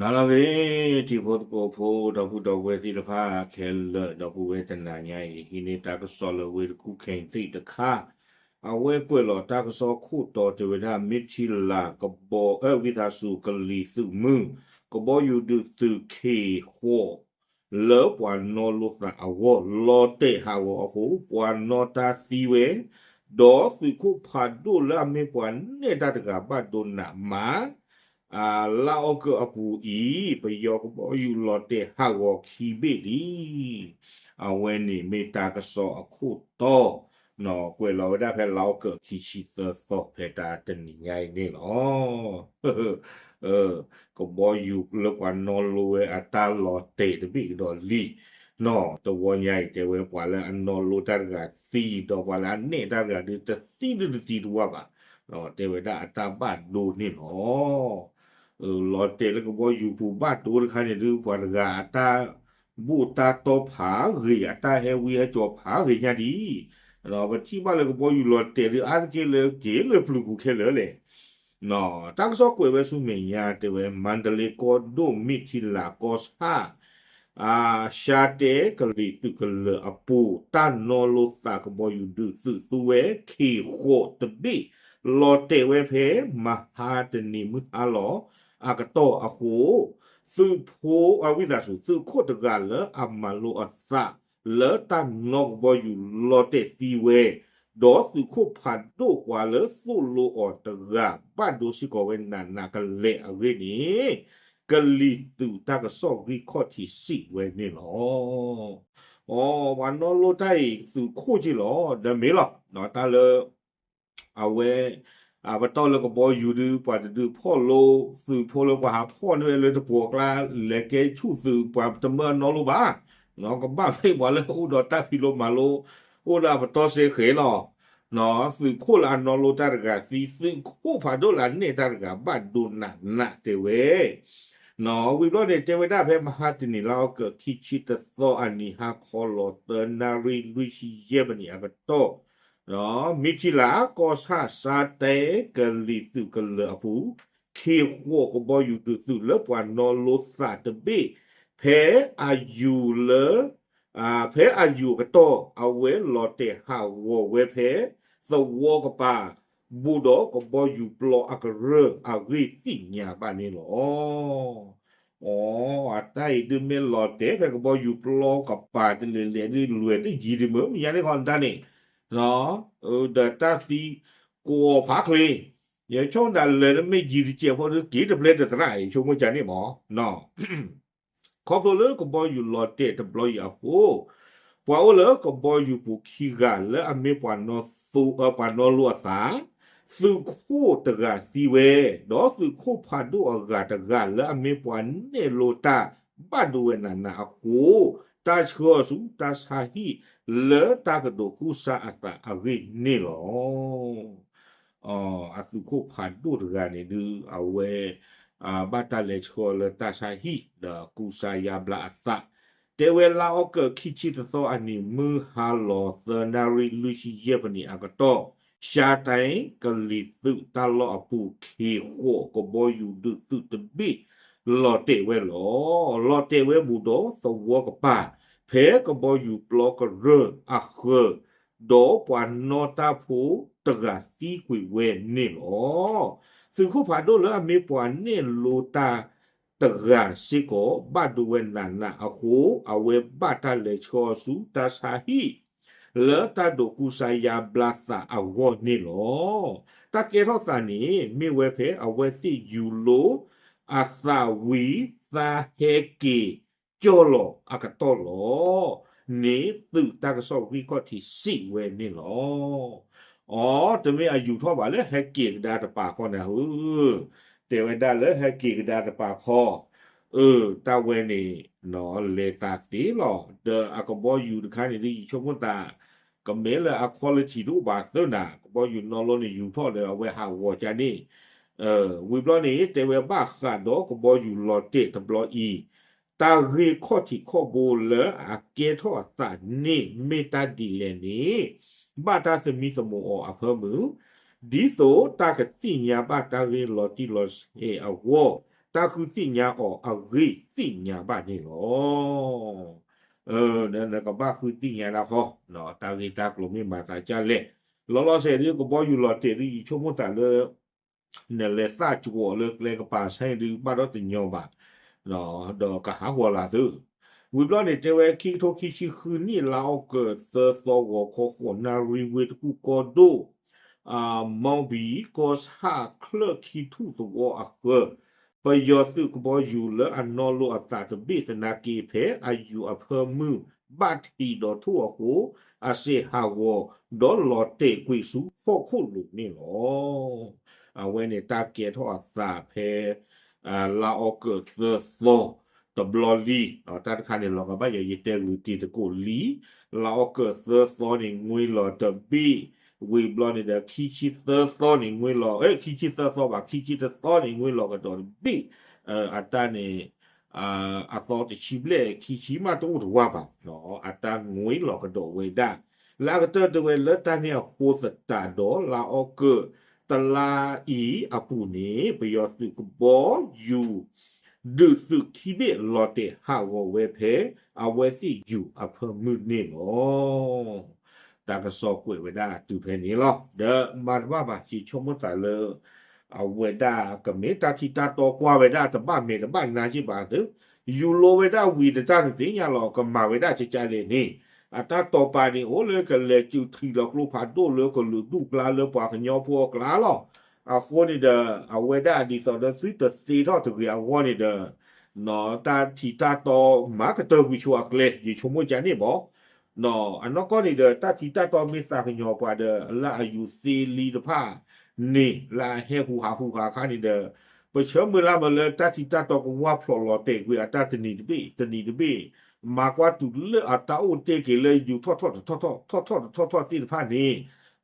နၤလၢအဂ့ၤ ထံဖိသကိးဖိ ဒီပုၢ်ဒီဝဲၢ်သ့ၣ်တဖၣ်ခဲလၢာ် ဒီပုၢ်ဝဲၢ်တနၤညါအံၤ ဟံးန့ၢ်တၢ်ကစီၣ်လၢဝ့ၢ်တကူၣ် ခ့ၣ်သ့ၣ်တခါ, အဝဲကွဲးလီၤတၢ်ကစီၣ်ခိၣ်တီတဲဝဲဒၣ် မ့ၢ်ထံလၤကဘီ အၢ ဝံသးစူၤ ကလံၤသုးမုၢ် ကဘီယူၤဒုးသုးခ့ၣ်ဃိး လၢပှၤနီၣ်လိသးအဂီၢ် လီၤတဲာ်ဟးဂီၤအဃိ ပှၤနီၣ်တၢ်သံဝဲ, ဒီးသုးခိၣ်ဖးဒိၣ်လၢအမ့ၢ်ပှၤနဲၣ်တၢ်တဂၤဘၣ်ဒိနးမး လါအီကူးအပူၤအံၤ ပယီၤကဘီယူၤလီၤတဲာ်ဟးဂီၤခံဘ့ၣ်လံ. အဝဲန့ၣ်မ့ၢ်တၢ်ကစီၣ်အခိၣ်တီ, ကွဲးလီၤဝဲဒၣ်ဖဲလါအီကူးခံဆံသၢသီ ဖဲတၢ်တနံၤညါအံၤန့ၣ်လီၤ. ကဘီယူၤလၢပှၤနီၣ်လိဝဲအတၢ်လီၤတဲာ်တဘ့ၣ်ကဒီးလံ. နီၢ်တဝီညါအံၤ တဲဝဲပှၤလၢအနီၣ်လိတၢ်တဂၤသံ ဒီးပှၤလၢအနဲၣ်တၢ်တဂၤဒုး တသံဒုးတသံတဝၢ်ဘၣ်, တဲဝဲဒၣ်အတၢ်ဘၣ်ဒိန့ၣ်လီၤ. လီၤတဲာ်လၢကဘီယူၤပူၤဘၣ်ဒိတခါန့ၣ်ဒုး ပှၤတဂၤအတၢ်ဘူၣ်တၢ်တီဖးဂ့ၤ အတၢ်ဟဲဝံဟဲကၠီၤဖးဂ့ၤညါဒံး, ပထံၣ်ဘၣ်လၢကဘီယူၤလီၤတဲာ်ဒုးအါတက့ၢ်လၢက့ၤလၢပျုၤပူၤခဲလၢာ်လဲၣ်. တၢ်ကစီၣ်ကွဲးဝဲဆူမဲာ်ညါတဲဝဲ မါတလ့ကီၢ်ဒိၣ် မ့ၢ်ထံလၤကီၢ်ဆၣ် ရှါတဲကလံၤသုးကလၢၤအပူၤ တၢ်နီၣ်လိသးကဘီယူၤဒုးသုးသူဝဲ ခ့ၣ်ဃိးတဘ့ၣ် လီၤတဲာ်ဝဲဖဲ မဟါတနံၤမုၢ်ဟါလီၤအကတီၢ်အဃိ သုးဖိအဝံသးစူၤ သုးခိၣ်တဂၤလၢအမၤလိအသး လၢတၢ်နီၣ်ကဘီယူၤလီၤတဲာ်သံဝဲ, ဒီးသုးခိၣ်ဖးဒိၣ်ပှၤလၢသိၣ်လိအီၤတဂၤ ဘၣ်ဒိစ့ၢ်ကီးဝဲနးနးကလဲာ်အဂ့ၢ်န့ၣ် ကလံၤသုးတၢ်ကစီၣ်ဂံၢ်ခီၣ်ထံးစံးဝဲန့ၣ်လီၤ. အိ ပှၤနီၣ်လိတၢ်အံၤ သုးခိၣ်က့လီၤ ဒီးမ့ၢ်လီၤ တၢ်လၢ အဝဲ ပတီၢ်လၢကဘီယူၤဒုး ပှၤတဒုးဖီၣ်လိ သုးဖိလၢပှၤဟးဖီၣ်န့ၢ်ဝဲလၢတပှီၤကျါ လဲၤကဲဆူၣ်သုး ပှၤတမၢအနီၣ်လိဘၣ်, ကဘၣ်မ့ၢ်ပှၤလၢအိၣ်ဒီးတၢ်ဖံးလိမၤလိ အိၣ်ဒီးအပတီၢ်စ့ၢ်ကီးလီၤ. သုးခိၣ်လၢအနီၣ်လိတၢ်တဂၤသံ သုးခိၣ်ဖးဒိၣ်လၢအနဲၣ်တၢ်တဂၤ ဘၣ်ဒိနးနးတဲဝဲ ဝံၤဘျီန့ၣ် တဲဝဲဒၣ်ဖဲမဟါတနံၤလါအီကူး ခံဆံတသီအနံၤ ဟါခီလီၤသၢနၣ်ရံၣ်လွံၢ်ဆံယဲၢ်မံးနံးအကတီၢ်, မ့ၢ်ထံလၤကီၢ်ဆၣ် ရှါတဲကလံၤသုးကလၢၤအပူၤ ခ့ၣ်ဃိးကဘီယူၤဒုးသုးလၢပှၤနီၣ်လိသးတဘ့ၣ် ဖဲအယူၤလၢ ဖဲအယူၤအကတီၢ် အဝဲလီၤတဲာ်ဟးဂီၤဝဲဖဲ သဝီကပၤ ဘူးဒီးကဘီယူၤပျီအကရၢၢ်အဂ့ၢ်သ့ၣ်ညါဘၣ်န့ၣ်လီၤ. အိ အတၢ်အံၤဒုးမ့ၢ်လီၤတဲာ်ဖဲကဘီယူၤပျီကပၤတလဲၤလဲၤဒုး လွဲၢ်တယံၤဒံးမ့ၢ်မ့ၢ်ညါန့ၣ်ခီနတၢ်န့ၣ် ယဆိကမိၣ်ဒၣ်လဲၤလၢမ့ၢ်ယံၤတစဲးဖိဒုး က့ၤတပျဲတသရၣ်အံၤ ဆိကမိၣ်ကန့ၣ်မ့ၢ် ခီဖျိလၢကဘီယူၤလီၤတဲာ်တဘျီအံၤအဃိ ပှၤအိၣ်လၢကဘီယူၤပူၤခံဂၤလၢအမ့ၢ်ပှၤနီၣ်လိအသး, သုးခိၣ်တဂၤသံဝဲ, ဒီးသုးခိၣ်ဖးဒိၣ်အဂၤတဂၤလၢအမ့ၢ်ပှၤနဲၣ်လိတၢ်ဘၣ်ဒိဝဲနးနးအဃိ တၢ်ဆှၢအီၤဆူတၢ်ဆါဟံၣ်လၢတၢ်ကဒိးကူစါအသးအဂ့ၢ်န့ၣ်လီၤ. အသုးခိၣ်ဖးဒိၣ်တဂၤန့ၣ်ဒုး အဝဲ ဘၣ်တၢ်လဲၤဆှၢလၢတၢ်ဆါဟံၣ် ဒီးကူစါယါဘျါအသး, တဲဝဲလါအီကူး ခံဆံတသီအနံၤ မုၢ်ဟါလီၤသၢနၣ်ရံၣ်လွံၢ်ဆံယဲၢ်မံးနံးအကတီၢ်, ရှါတဲကလံၤသုးတၢ်လီၢ်အပူၤ ခ့ၣ်ဃိးကဘီယူၤဒုးသုးတဘ့ၣ် လီၤတဲာ်ဝဲလီၤ. လီၤတဲာ်ဝဲဘူးဒီးသဝီကပၤ ဖဲကဘီယူၤပျီကရၢၢ်အဃၢၤ ဒီးပှၤနီၣ်တၢ်ဖိတဂၤသံကွံာ်ဝဲန့ၣ်လီၤ. သုးခိၣ်ဖးဒိၣ်လၢအမ့ၢ်ပှၤနဲၣ်လိတၢ်တဂၤစ့ၢ်ကီး ဘၣ်ဒိဝဲနးနးအဃိ အဝဲဘၣ်တၢ်လဲၤဆှၢအီၤဆူတၢ်ဆါဟံၣ် လၢတၢ်ဒိးကူစါယါဘျါသးအဂီၢ်န့ၣ်လီၤ. တၢ်ကဲထီၣ်သးန့ၣ် မ့ၢ်ဝဲဖဲအဝဲသ့ၣ်ယူၤလိ အသးဝံၤသးဟဲက့ၤ ကၠီၢ်လီၤအကတီၢ်လီၤ. န့ၣ်သုးတၢ်ကစီၣ်ဂံၢ်ခီၣ်ထံးစံးဝဲန့ၣ်လီၤ. အိ တမ့ၢ်အယူၤထီၣ်ဘၣ်လၢဟဲက့ၤကဒါတပၤခီနၤဧၢ, တဲဝဲဒၣ်လၢဟဲက့ၤကဒါတပၤခီ, အၢ တၢ်ဝဲန့ၣ် လဲၤသးသ့လီၤ. ဒီးအကဘီယူၤတခါန့ၣ်ဒ်ယဆိကမိၣ်သး ကမ့ၢ်လၢအ quality တအိၣ်ဘၣ်သၢနၤ ကဘီယူၤနီၣ်လိန့ၣ် ယူၤထီၣ်ဒီးအဝဲဟးဂီၤကန့ၣ် ဝံၤဘျီန့ၣ် တဲဝဲဘၣ်ဃးဒီးကဘီယူၤလီၤတဲာ်တဘျီအံၤ တၢ်ဂ့ၢ်ခီၣ်ထံးခီၣ်ဘိလၢအကဲထီၣ်အသးန့ၣ် မ့ၢ်တၢ်ဒ်လဲၣ်န့ၣ် ဘၣ်တၢ်သမံသမိးအီၤအဖၢမုၢ် ဒ်သိးတၢ်ကသ့ၣ်ညါဘၣ်တၢ်ဂ့ၢ်လီၤတံၢ်လီၤဆဲးအဂီၢ် တၢ်ဃုသ့ၣ်ညါအီၤအဂ့ၢ်သ့ၣ်ညါဘၣ်န့ၣ်လီၤ. နကဘၣ်ဃုသ့ၣ်ညါဒၣ်ဃီ တၢ်ဂ့ၢ်တၢ်ကျိၤမ့ၢ်မၤသးဒ်လဲၣ်. လီၤလီၤဆဲးဒုး ကဘီယူၤလီၤတဲာ်ဒုး ယဆိကမိၣ်သးလၢ နလဲၤသၣ်ကဝီၤလၢကျဲကပၤဆဲဒုး ဘၣ်ဒီးတညီဘၣ်, ဒီးကဟးဂီၤလၢ်သု. ဝံၤဘျီန့ၣ် တဲဝဲခံကထိခံဆံဃုနံၣ် လါအီကူးသၢသီ ဂီၤခီဃိးနၣ်ရံၣ် ဝ့ၢ်တကူၣ်ကီၢ်ဒိၣ် မီဘံၣ်ကီၢ်ဆၣ် ချၢၣ်ခံထူၣ်သဝီအဃၢၤ ပယီၤသုးကဘီယူၤလၢအနီၣ်လိာ်အသးတဘ့ၣ်သနာ်က့ ဖဲအယူၤအဖၢမုၢ်ဘၣ်ထံးဒီးထိၣ်အဃိ အစဲးဟးဂီၤ ဒီးလီၤတဲာ်ကွံာ်ဆူဟီၣ်ခိၣ်လိၤန့ၣ်လီၤ. အဝဲန့ၣ်တၢ်ကဲထီၣ်အသးဖဲ လါအီကူးသၢသီ တဘျီလံ, တၢ်တခါန့ၣ်လီၤကဘၣ်ယၤ ယတဲဂုာ်တံၤသကိးလံ. လါအီကူးသၢသီန့ၣ် ငွ့လီၤတဘ့ၣ်, ဝံၤဘျီန့ၣ်ဒီး ခံဆံသၢသီန့ၣ် ငွ့လီၤ, ခံဆံသၢသီဘၣ် ခံဆံတသီန့ၣ် ငွ့လီၤကဒီးတဘ့ၣ်, အတၢ်န့ၣ် အသီတဆံဘျဲၣ် ခံဆံမးတအိၣ်တဝါဘၣ်, အတၢ်ငွ့လီၤကဒီးဝဲဒၣ်. လၢအကတၢၢ်တဲဝဲလၢတၢ်န့ၣ်အဃိသတးဒီး လါအီကူးတလါအံၤအပူၤန့ၣ် ပယီၤသုးကဘီယူၤ ဒုးသုးခံဘ့ၣ်လီၤတဲာ်ဟးဂီၤဝဲဖဲ အဝဲသ့ၣ်ယူၤအဖၢမုၢ်န့ၣ်လီၤ. တၢ်ကစီၣ်ကွဲးဝဲဒၣ်တုၤဖဲန့ၣ်လီၤ. ဒီးမၤတဘၣ်ဘၣ် ယဆိကမိၣ်သးလၢ အဝဲဒၣ်ကမ့ၢ်တၢ်ထံတၢ်တီကွၢ်ဝဲဒၣ်တဘၣ်မဲာ်တဘၣ်နါက့ဘၣ်သု, ယူၤလိဝဲဒၣ်ဝံၤတတၢ်တသ့ၣ်ညါလီၤ ကမၤဝဲဒၣ်ကကလဲၣ်န့ၣ်, အတၢ်တီၤပာ်န့ၣ် အိၣ်လၢကလဲၤစုးထံးလီၤကျိဖးဒိၣ်လၢကလုာ်ဒူၣ်ကျါလၢပှၤကညီဖိအကျါလီၤ. အဃိန့ၣ်ဒီး အဝဲဒၣ်ဒ်သိးဒီးသုတသ့ထီၣ်တဂ့ၤအဂီၢ်န့ၣ်ဒီး တၢ်ထံတၢ်တီမၤကတၢၢ်ကွံာ်ဆိအကျဲ ယဆိကမိၣ်ကန့ၣ်ဘၣ်. အနီၢ်ကီၢ်န့ၣ်ဒီး တၢ်ထံတၢ်တီမ့ၢ်သးကညီၤပှၤဒီး လၢအယူၤသ့လံတဖၣ်န့ၣ် လၢအဟဲဟူးဟးဟူးဟးခါန့ၣ်ဒီး ပဆၢမုၢ်လၢ်မးလၢတၢ်ထံတၢ်တီကဝၢ်ဖျိးလီၤတဲာ်ကွံာ်အတၢ်တနံၤတဘ့ၣ် တနံၤတဘ့ၣ်, မၤကွၢ်တုၤလၢအတၢ်အိၣ်တ့ၢ်က့ၤလၢယူၤထီၣ်ထီၣ်တထီၣ်ထီၣ် ထီၣ်ထီၣ်တထီၣ်ထီၣ်သ့ၣ်တဖၣ်န့ၣ်,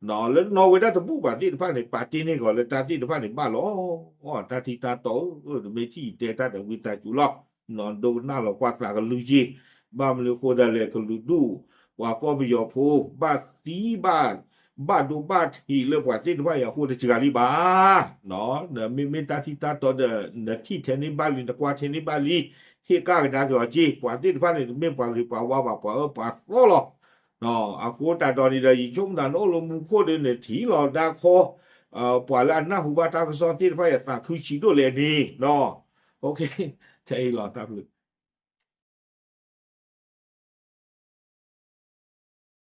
လၢနီၢ်ဝဲဒၣ်တဘူၣ်ဘၣ်သ့ၣ်တဖၣ်န့ၣ် ပာ်တ့ၢ်န့ၢ်ကီးလၢတၢ်သ့ၣ်တဖၣ်န့ၣ်ဘၣ်လီၤ. တၢ်ထံတၢ်တီဧၢ, တမ့ၢ်ထံၣ်တဲတၢ်ဒီးဝံသးစူၤလီၤ. ဒိကနၣ်လီၤကွၢ်သးကလုၢ်ယ့ၢ်, ဘၣ်မနုၤအဃိသတးလဲၣ် ကလုာ်ဒူၣ် ပှၤကီၢ်ပယီၤဖိ ဘၣ်သံဘၣ် ဘၣ်ဒိဘၣ်ထံးလၢပှၤသ့ၣ်တဖၣ်အံၤအဃိတစှၤလံဘၣ်. နမ့မ့ၢ်တၢ်ထံတၢ်တီဒီး နထံၣ်ထဲန့ၢ်ဘၣ်လံ နကွၢ်ထဲန့ၢ်ဘၣ်လံ, ဟ့ၣ်ကၣ်ကဒါက့ၤအီၤက့ၤ, ပှၤသ့ၣ်တဖၣ်န့ၣ် တမ့ၢ်ပှၤဂ့ၤပှၤဝါဘၣ် ပှၤအၢပှၤသီလီၤ. အဃိသတးဒီးန့ၣ်ဒီး ယဆိကမိၣ်သးနအိၣ်လၢမူခိၣ်ဒီး နထံၣ်လီၤဒါခီ ပှၤလၢအနၢ်ဟူဘၣ်တၢ်ကစီၣ်သ့ၣ်တဖၣ်အံၤ သးခုဆံးဒိၣ်လဲၣ်န့ၣ်, ထဲအံၤလီၤတၢ်ဘျုး.